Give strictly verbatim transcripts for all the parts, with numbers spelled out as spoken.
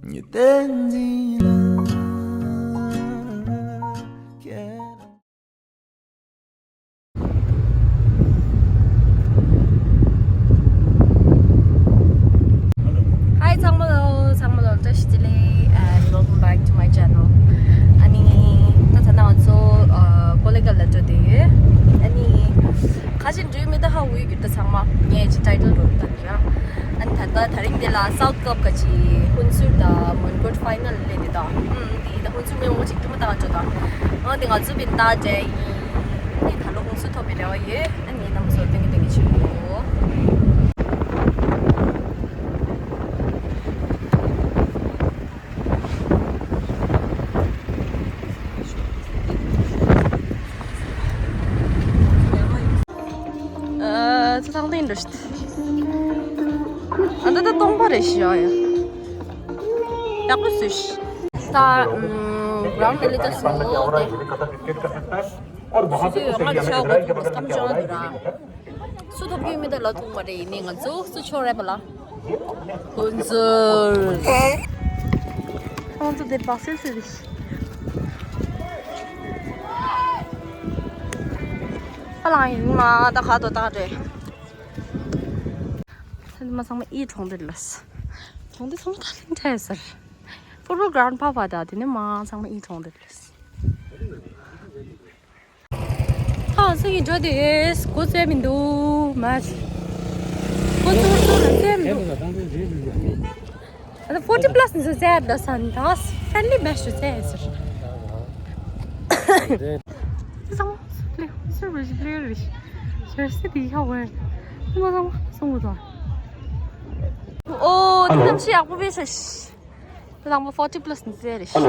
ཉི་སྟེང་འཛིན་ལ་ཁྱེད། Hi ཚང་མ་ལོ། ཚང་མ་ལོ་བཀྲ་ཤིས་བདེ་ལེགས། And welcome back to my channel. ཨ་ནི་ད་ད་ནང་ཚོ་ཀོ་ལེ་གལ་ལ་འགྲོ་དེ་ཡོད། ཨ་ནི་ཁ་ཅིག་འགྲོ་མི་ད་ཧ་འུ་ཡི་གི་ད་ཚང་མ་ངས་ཅི་ཊའི་ཊལ་རོ་ད་ར། ཨ་ནི་ད་ད་ད་རིང་འདི་ལ་སའུཐ་ཀབ་ག་ཅི་ཧུན་སུར་ད་མོན་གྷོ་ཕའི་ནལ་ལེ་འདི་ད། ཨུམ་འདི་ད་ཧུན་སུར་མི་མང་པོ་ཅིག་ཐུག་མ་ད་ག་འགྲོ་ད། ཨ་འདི་ང་ཚོ་བིན་ད་འདྲ་ཡིན། ཨ་ནི་ད་ལོ་ཧུན་སུར་ཐོབ་པའི་རེ་བ་ཡོད། ཨ་ནི་རྣམ་པ་ཚོར་སྟོན་གི་སྟོན་གི་ཆུ་བོ། ཨ་ཚོ་ཐང་ལེན་འགྲོ་ཤི། ཨ་ད་ད་སྟོང་པ་རེད་ཤི་ཡ་ཡ། ཡག་པོ་བཟོས་ཤི། ད་ཨམ་གྷ་རའུན་ཌི་ལི་ལི་ཅག་སོ་དེ། སུ་ཡོད་ང་ཆ་གོ་ཐུབ་སྐམ་ཅང་དུ་ར། སུ་ཐོབ་ཀྱི་མི་ད་ལ་ཐུག་མ་རེད། ཡིན་ནའི་ང་ཚོ་སུ་ཆོ་རེད་པ་ལ། ཁོང་ཚོ། ཁོང་ཚོ་དེ་བག་སེལ་སེ་རེད། ཨ་ལང་ཡིན་མ་ད་ཁ་དོ་ད་རེད། ད་མ་ཚང་མ་ཨི་གྲོང་སྡེ་ལ། གྲོང་སྡེ་ཚང་མ་ད་ལིང་ཁྲེ་ཟེར། ཕུ་རུ་གྷ་རའུན་ཌི་ཕ་བ་ད་དེ་ནས་མ་ཚང་མ་ཨི་གྲོང་སྡེ་ལ། ཨ་སུ་ཡིན་འགྲོ་དེ་སྒོ་ཚོད་མི་འདུག་མ། སྒོ་ཚོད་ཚོད་ལ་ཚོད་མི་འདུག་ཨ་ད་ཕོར་ཊི་པ་ལ་སི་ནས་ཚོད་ཚད་ད་སན་ད་ཕྲེན་ལི་མེ་ཆི་ཚོད་ཚད་ཟེར། ཨོ་དེ་གནམ་གཤིས་ཡག་པོ་བས་ཤ། ཁྱེད་རང་པོ་ཕོར་ཊི་པ་ལ་སི་ནས་ཚོད་རེད་ཤི་ད།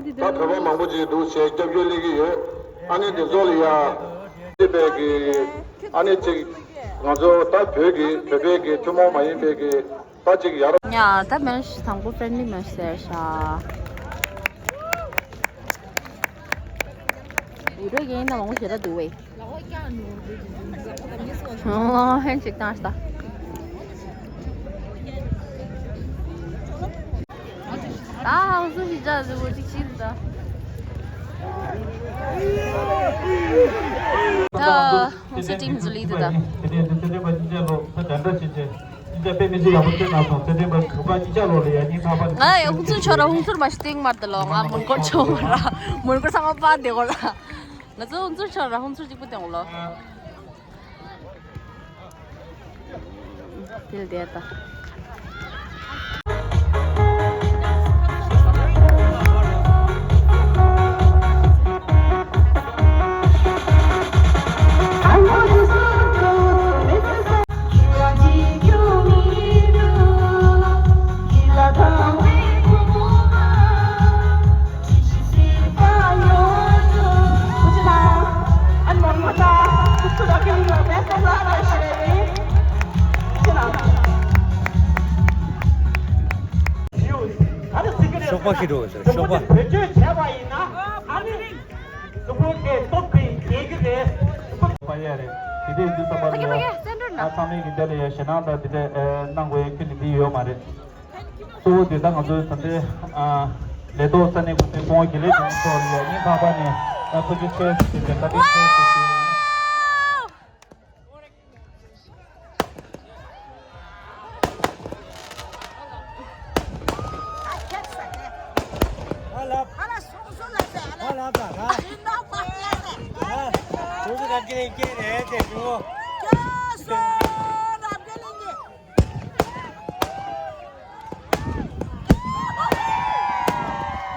ད་བོད་པ་མང་པོ་ཅིག་འདུག་བྱས་སྐྱབས་བཅོལ་སླེབས་ཀྱི་ཡོད། ཨ་ནི་དེ་ཚོ་ལ་ཡ། དེ་བས་ཀྱི། ཨ་ནི་ཅིག་ང་ཚོ་ད་བོད་ཀྱི་བོད་པའི་གི་ཐུན་མོང་མ་ཡིན་པའི་གི་ད་ཅིག་ཡར། ཡ་ད་མེ་ཆི་དང་པོ་ཕྲེན་ལི་མེ་ཆི་ཟེར་ཤག་ཡུ་རོ་ཡིན་ན་མང་པོ་ཞེ་དྲག་འདུག་བས། ཨོ་ཧན་ཅིག་བཏང་ཤག་ད་ཧང་སུ་ཞིག་ཅག་ཟེར་བོ་ཅིག་ཅིག་ད། ད་ཧང་སུ་ཊིམ་ཟུ་ལི་དུ་ད། ང་ཡང་ཧུང་ཚུན་ཆོ་ར་ཧུང་ཚུར་མ་ཤི་སྟེང་མར་དུ་ལོ་ང་མོན་གོར་ཆོ་མ་ར་མོན་གོར་ཚང་མ་པ་དེ་གོ་ལ། ང་ཚོ་ཧུང་ཚུར་ཆོ་ར་ཧུང་ཚུར་གཅིག་པུ་སྟེང་ལོ། དེ་ལ་བསྡད་ད། གཤོག་པ་ཁྱེར་འགྲོ་དགོས་ཟེར། གཤོག་པ། བེད་སྤྱོད་བྱས་པ་ཡིན་ན་ཨ་ནི་སུ་པོ་དེ་སྟོབས་དེ་རྒྱས་རྒྱུ་རེད། པ་ཡ་རེད། དེ་འདྲའི་འདི་ཚང་མ་ལ་ཡ་ཨ་ཚང་མས་ཀྱི་འདི་ལ་ཡ་ཞེད་སྣང་དང་འདི་འདྲ་གནང་དགོས་ཡ་ཁྱོན་ནས་འདི་ཡོད་མ་རེད། གཙོ་བོ་དེ་ད་ང་ཚོའི་ད་ལྟའི་ཨ་ལས་ཐོག་ས་གནས་འགོ་འཛིན་སྐུ་ངོ་དགེ་ལེགས་ལྗོན་ཚོགས་ལ་ཡ་སྙིང་ཐག་པ་ནས་ཨ་ཐུགས་རྗེ་ཆེ་ཞུ་བའི་བཀའ་དྲིན་ཆེ་ཞུ་ཞུ།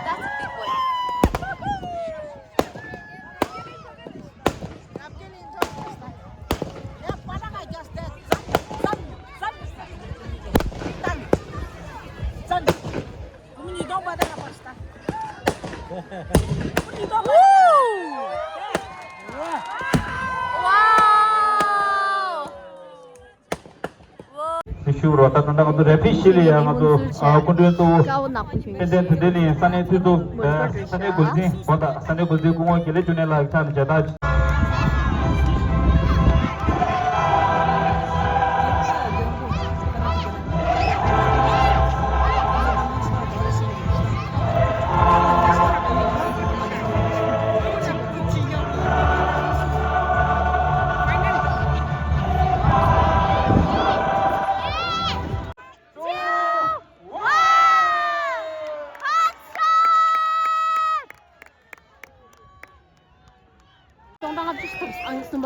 That's a big one. Wow! ཞུ་རོགས། ད་ད་ལྟ་ང་ཚོ་རེ་ཕི་ཤི་ལི་ཡ་ང་ཚོ་ཨ་སྐུ་མགྲོན་གཙོ་བོ་དཔལ་ལྡན་དོན་ལྡན་གླིང་ས་གནས་འཐུས་ཚོགས་ཨ་ས་གནས་འགོ་འཛིན་གོ་ད་ས་གནས་འགོ་འཛིན་སྐུ་ངོ་དགེ་ལེགས་འབྱུང་གནས་ལགས་ཀྱི་ཕྱག་ལ་མཇལ་དར།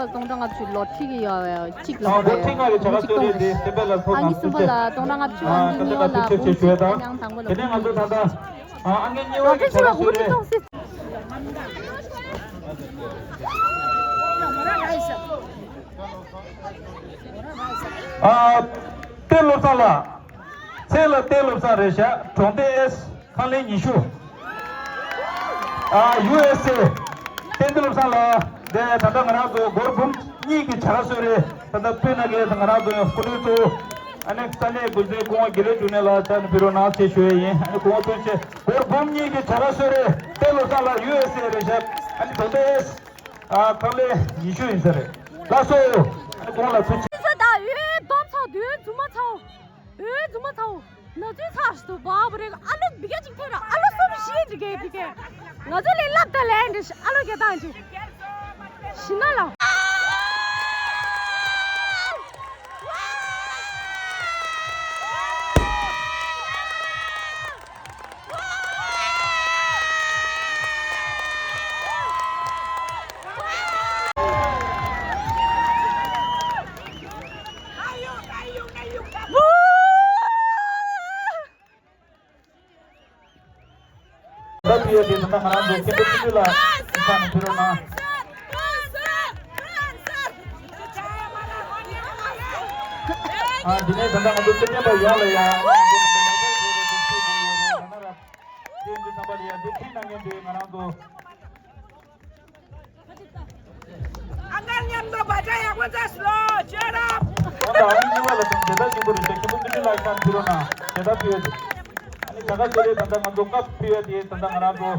སྟོང་ཕྲག་ལྔ་བཅུ་ལོ་ཁྲི་གི་ཡོད་བའི་གཅིག་ལ་ཨ་འགོ་ཁྲི་ལྔ་གི་བྱ་དགའ་གཙོས་རེད་དེ་བསྟན་པའི་ལ་ཚོགས་ཨང་ནང་ཀི་གསུམ་པ་ཚུད་ལ་སྟོང་ཕྲག་ལྔ་བཅུ། ཨ་ཨང་ཀི་གཉིས་པ་ལ་ཀུང་ཅི་ཁྲི་ཆེ་ཞུ་ཡ་དང་དེ་ནས་ང་ཚོ་ད་ལྟ་ཨ་ཨང་ཀི་གཉིས་པ་གི་བྱ་དགའ་གཙོས་རེད། ཨ་ཏེ་བློ་བཟང་ལགས། མཚན་ལ་ཏེ་བློ་བཟང་རེད་ཤག་གྲོང་སྡེ་ཨེས། ཁང་ལན་ཉི་ཤུ། ཨ་ཡུ་ཨེས་ཨེ། བསྟན་འཛིན་བློ་བཟང་ལགས། དེ་ད་ལྟ་ང་རང་ཚོ་སྒོར་འབུམ་གཉིས་ཀྱི་བྱ་དགའ་གསོལ་རས་ད་ལྟ་སྤུན་ནག་གིས་ང་རང་ཚོ་ཡང་སྐུ་མགྲོན་གཙོ་བོ་ཨ་ནེ་ས་གནས་འགོ་འཛིན་སྐུ་ངོ་དགེ་ལེགས་འབྱུང་གནས་ལགས་ཕྱག་ནས་ཕུལ་རོགས་གནང་ཞེས་ཞུ་ཡས་ཡིན། ཨ་ནེ་སྐུ་ངོ་ཐུགས་རྗེ་ཆེ། སྒོར་འབུམ་གཉིས་ཀྱི་བྱ་དགའ་གསོལ་རས་ཏེ་བློ་བཟང་ལགས་ཡུ་ཨེས་ཨེ་རེད་ཤག་ཨ་ནེ་གྲོང་སྡེ་ཨེས། ཨ་ཁང་ལན་ཉི་ཤུ་ཡིན་ས་རེད། ལགས་སོ། ཨ་ནེ་སྐུ་ངོ་ལགས་ཐུགས་རྗེ་ཆེ། ད་ཡོད་སྡོམ་ཚོགས་དུས་རྫུན་མ་ཚོགས། ཨོའི་རྫུན་མ་ཚ་བོ། ན་ཚོད་ཚ་ཞིག་ཏུ་བ་བ་རེད། ཨ་ལོ་འདི་ག་ཅིག་ཐེབས་ར། ཨ་ལོ་གསུམ་བཞི་འདི་གས་འདི་གས། ང་ཚོ་ལས་སླབ་ད་ལན་འདི་ཨ་ལོ་ག་བཏང་ཅིག་ཤི་ན་ལ། ད་ཕི་ཡ་དེ་ད་ང་རང་ཚོ་སྐད་འབོད་ཚུལ་ལ་ཁ་ནས་ཕེབས་རོགས་གནང་། ཨ་འདི་ནས་ད་ལྟ་ང་ཚོ་སྐད་འབོད་པ་ཡོངས་ལ་ཡང་། དེ་འདི་ཚང་མ་ལ་ཡང་འདི་ཁྲིད་གནང་མཁན་དེ་ང་རང་ཚོ། ཨ་ནེ་མཉམ་དུ་བ་ཅ་ཡག་པོ་བྱས་ལོ། Cheer up། ཨ་ནེ་གཉིས་པ་ལ་དང་དེ་དག་གཅིག་པུ་རེད་ཤག་མཁན་པོ་ཀུན་གླེང་ལགས་ཀྱིས་ཕུལ་རོགས་གནང་། དེ་དག་ཕུལ་ཡོད་དེ། ཨ་ནེ་བྱ་དགའ་ཟེར་རེད། ད་ལྟ་ང་ཚོ་སྐབས་ཕུལ་ཡོད་དེ་ད་ལྟ་ང་རང་ཚོ།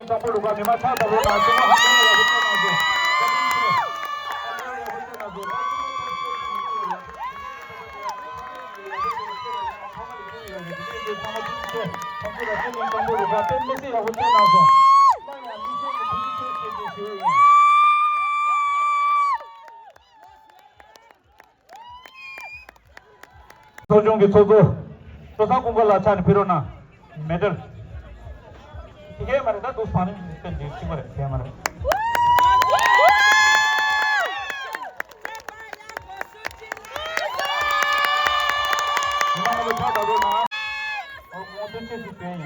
དང་པོ་རུ་ཁག་མི་མང་ཕྱག་བརྡབ་རོགས་གནང་། ཚང་མ་ཧ་ཅང་ཡག་པོ་བྱས་གནང་སོང་། ཚོགས་ཆུང་གི་ཚོགས་གཙོ་བློ་བཟང་ཀུན་དགའ་ལགས་ཕྱག་ནས་ཕུལ་རོགས་གནང་། མེ་ཏར། དེ་གས་མ་རེད། ད་དུ་བང་རིམ་གཅིག་པ་རེད། དེ་མ་རེད། ཉི་མ་ལ་ཕྱག་བརྡབ་རོགས་གནང་། ཨོ་ཁོང་ཚོ་ཆེད་དུ་བྱས་ཡིན།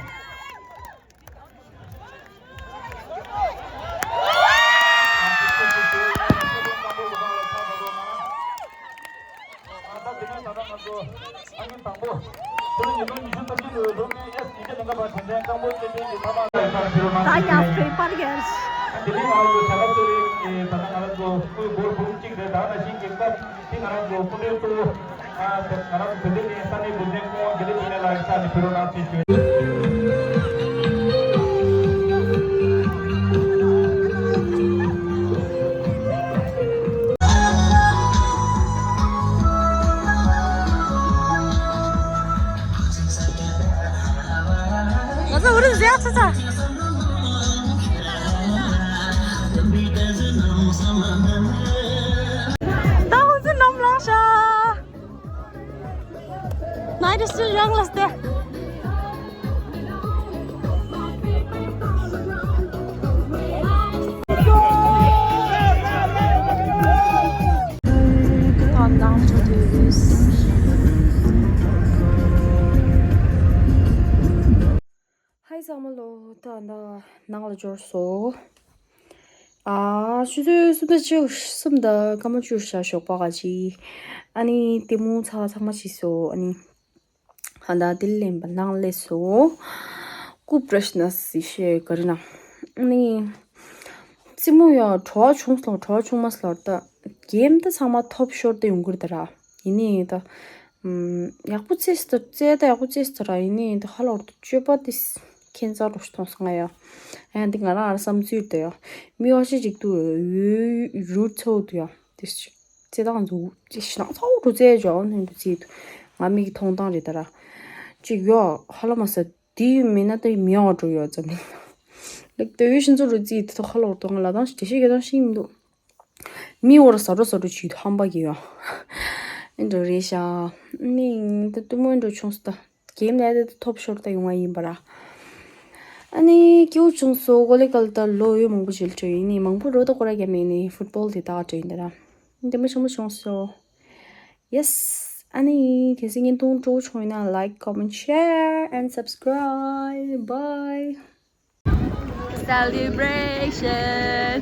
ད་ཡང་པེ་པར་གྱར། དེ་རིང་ང་ཚོ་བྱ་དགའ་གཙོ་བོ་དེ་ད་ལྟ་ང་ཚོ་སྐུའི་སྒོར་འབུམ་གཅིག་རེད། ད་ནང་བཞིན་གྱི་སྐབས་དེ་ང་རང་ཚོ་སྐུ་མགྲོན་གཙོ་བོ་ང་རང་ཚོ་དེ་འདྲ་ནས་ས་གནས་འགོ་འཛིན་སྐུ་ངོ་དགེ་ལེགས་འབྱུང་གནས་ལགས་ཀྱི་ཕྱག་ནས་ཕུལ་རོགས་གནང་ཞེས་ཞུ། ང་ཚོ་འུ་རུ་ཟེར་ཚ་ཚ། ད་ང་ཚོ་ནམ་ལངས་ཤག Night is still young, let's stay. Hi ཚང་མ་ལོ། ད་ད་ནང་ལ་འབྱོར་སོང་། ཨ་ཆུ་ཚོད་གསུམ་དང་བཅུ་གསུམ་དང་སྐར་མ་བཅུ་ཞག་ཞོགས་པ་ག་ཅི། ཨ་ནི་ལྟད་མོ་ཚ་ཚང་མ་ཤི་སོང་། ཨ་ནི་ཨ་ད་དེ་ལེན་པ་ནང་ལས་སོང་། སྐུ་པྲེཤ་ན་སི་ཤེ་ག་རི་ན། ཨ་ནི་རྩེད་མོ་ཡང་བྲོ་བ་བྱུང་སོང་། བྲོ་བ་བྱུང་མ་སོང་ད། གེམ་ད་ཚང་མ་ཐོབ་ཤོར་ཏེ་ཡོང་གི་རེད་ད་ར། ཡིན་ནའི་ད། ཨམ། ཡག་པོ་རྩེས་སོང་ད། རྩེ་ད་ཡག་པོ་རྩེས་སོང་ད་ར། ཡིན་ནའི་ད་ཧ་ལོར་ད་སྤྱོད་པ་དེ་ཁྱད་མཚར་རོ་ཞིག་མཐོང་སོང་ང་ཡ། ཡང་འདི་ང་རང་ཨར་བསམ་ཚུལ་ད་ཡ། མི་བ་ཤི་ཅིག་ཏུ་ཡུ་རུ་ཚོ་ད་ཡ། དེ་ཞིག་རྩེ་སྟངས་འཛུགས་ཅི་ཞིག་ནང་ཚ་བོ་འགྲོ་རྩེ་ཇོ་ནས་འགྲོ་རྩེ་ད། ང་མིག་གི་མཐོང་སྟངས་རེད་ད་ར། ཅིག་ཡོ་ཧ་ལ་མ་ས་དེ་མིན་ན་ད་མི་ཡོང་བ་འགྲོ་ཡོད་ཙམ་ལེགས་ད་ཡོད་ཤིན་ཚོ་འགྲོ་རྩེ་ད་ཧ་ལོར་ད་ང་ལ་དང་ཞིག་དེ་ཤིག་གི་དང་ཤིག་མི་འདུག་མི་འོར་ཟ་འགྲོ་ཟ་འགྲོ་བྱེད་དུ་ཧམ་པ་གི་ཡོང་། ཨེ་འགྲོ་རེད་ཤག་ནི་ད་གཏུམ་མོ་འགྲོ་བྱུང་སོང་ད། གེམ་ལས་ད་ཐོབ་ཤོར་ད་ཡོང་བ་ཡིན་པ་ར། ཨ་ནི་སྐྱིད་པོ་བྱུང་སོང་། ཀོ་ལི་གྷལ་ད་ལོ་ཡོད་མང་པོ་ཞིག་འགྲོ་ཡིན་ནི། མང་པོ་འགྲོ་ད་ཀོ་ར་རྒྱ་མེད་ནི་ཕུཊ་བོལ་དེ་དག་འགྲོ་ཡིན་ད་ར། འདི་མི་ཆེན་པོ་བྱུང་སོང་། Yes. ཨ་ནི་གལ་སྲིད་བརྙན་ཐུང་སྤྲོ་བོ་བྱུང་ཡོད་ན། like, comment, share and subscribe. Bye. Celebration.